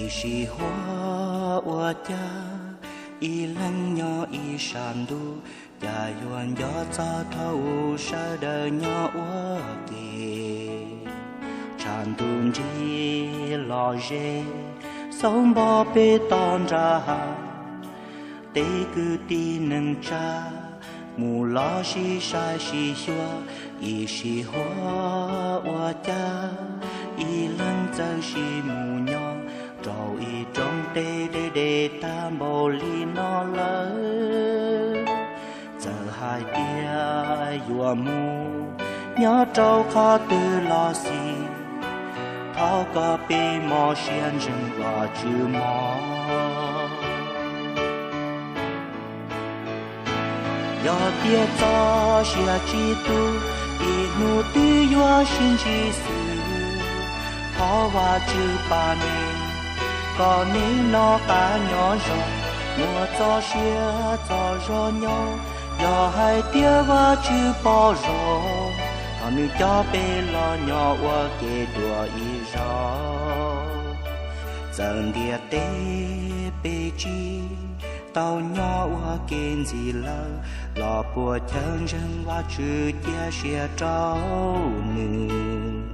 Ib sij huam ua cas ib leeg nyob ib sab ntuj, cas yuav nco txog dhau sawv daws nyob ua ke. Tshav ntuj nrig los ze, xauv npo peb toj nram hav, tej kwv tij neej tsa mus los sib saib sib xyuas. Ib sij huam ua cas ib leeg txawm sib mus nyob rau ib rooj teb deb deb tag npaum li no lawm. Txawm hais tias yuav mus nyob rau qhov twg los xij, thov kom peb mob siab ntseeg Vajtswv mog. Yog tias txoj sia tsis tu, ib hnub twg yuav sib ntsib xwb. Thov Vajtswv pab nej, kom nej noj qab nyob zoo, muaj txoj sia txoj zog nyob. Yog hais tias Vajtswv pom zoo, thov nws coj peb los nyob ua ke dua ib zaug. Txawm ntiaj teb peb tsis tau nyob ua ke ntxiv lawm, los puas chawj ntseeg Vajtswv cia siab rau nws,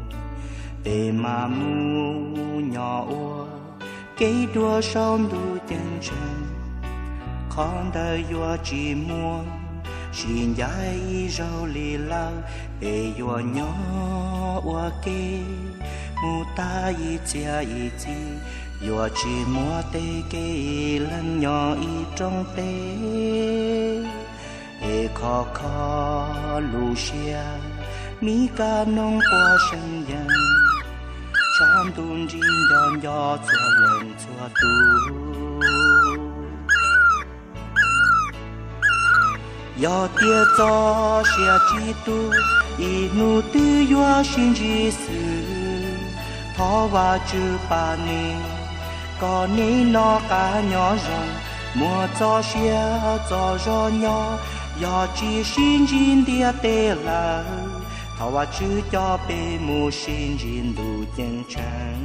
peb mam mus nyob ua ke dua saum ntuj ceeb tsheej. Qhov ntawd yuav tsis muaj sib ncaim ib zaug li lawm, peb yuav nyob ua ke mus tag ib txhiab ib txhis, yuav tsis muaj tej kev ib leeg nyob ib rooj teb. Es khov kho lub siab, mi kab noog quaj seeb yees, tshav ntuj nrig nco nco txhua leej txhua tus. Yog tias txoj sia tsis tu, ib hnub twg yuav sib ntsib xwb. Thov Vajtswv pab nej, kom nej noj qab nyob zoo, muaj txoj sia txoj zog nyob. Yog tsis sib ntsib ntiaj teb lawm, thov Vajtswv coj peb mus sib ntsib ntuj ceeb tsheej.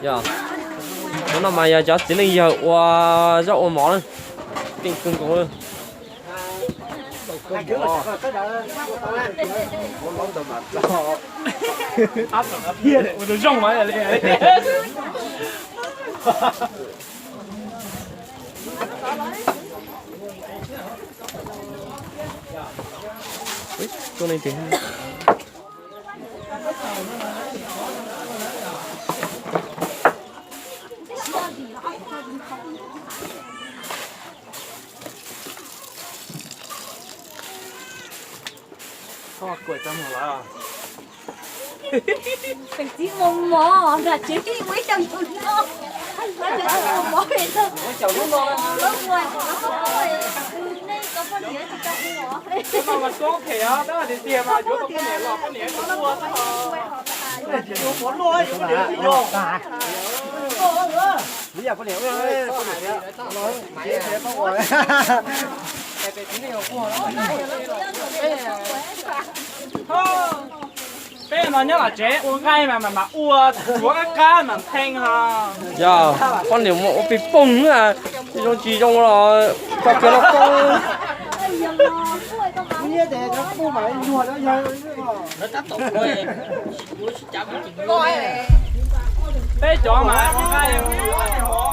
Yog, hnub no mas yog cov txiv neej yawg ua zaub ua mov na, keej kawg nkaus. Ua tus zoo mas li. Tuaj leej twg? Tseem txiv ua mov nram tsev, ua ib co ntoo no, ua ib co ntoo no, ua ib co ntoo no, nej cov poj niam tsis tau ua. Tab mas suab phem os, tab hais tiag tiag mas yuav tau poj niam los poj niam tsis ua xwb os. Yuav pov luaj yuav poj niam tsis yog. Peb no nyob los tsev ua nqaij mas mam ua, tshuav qab qab mas theej ho. Yog, poj niam mus ua pis poog na, zoo tsis zoo los tso kiag los poob. Peb cov mas nqa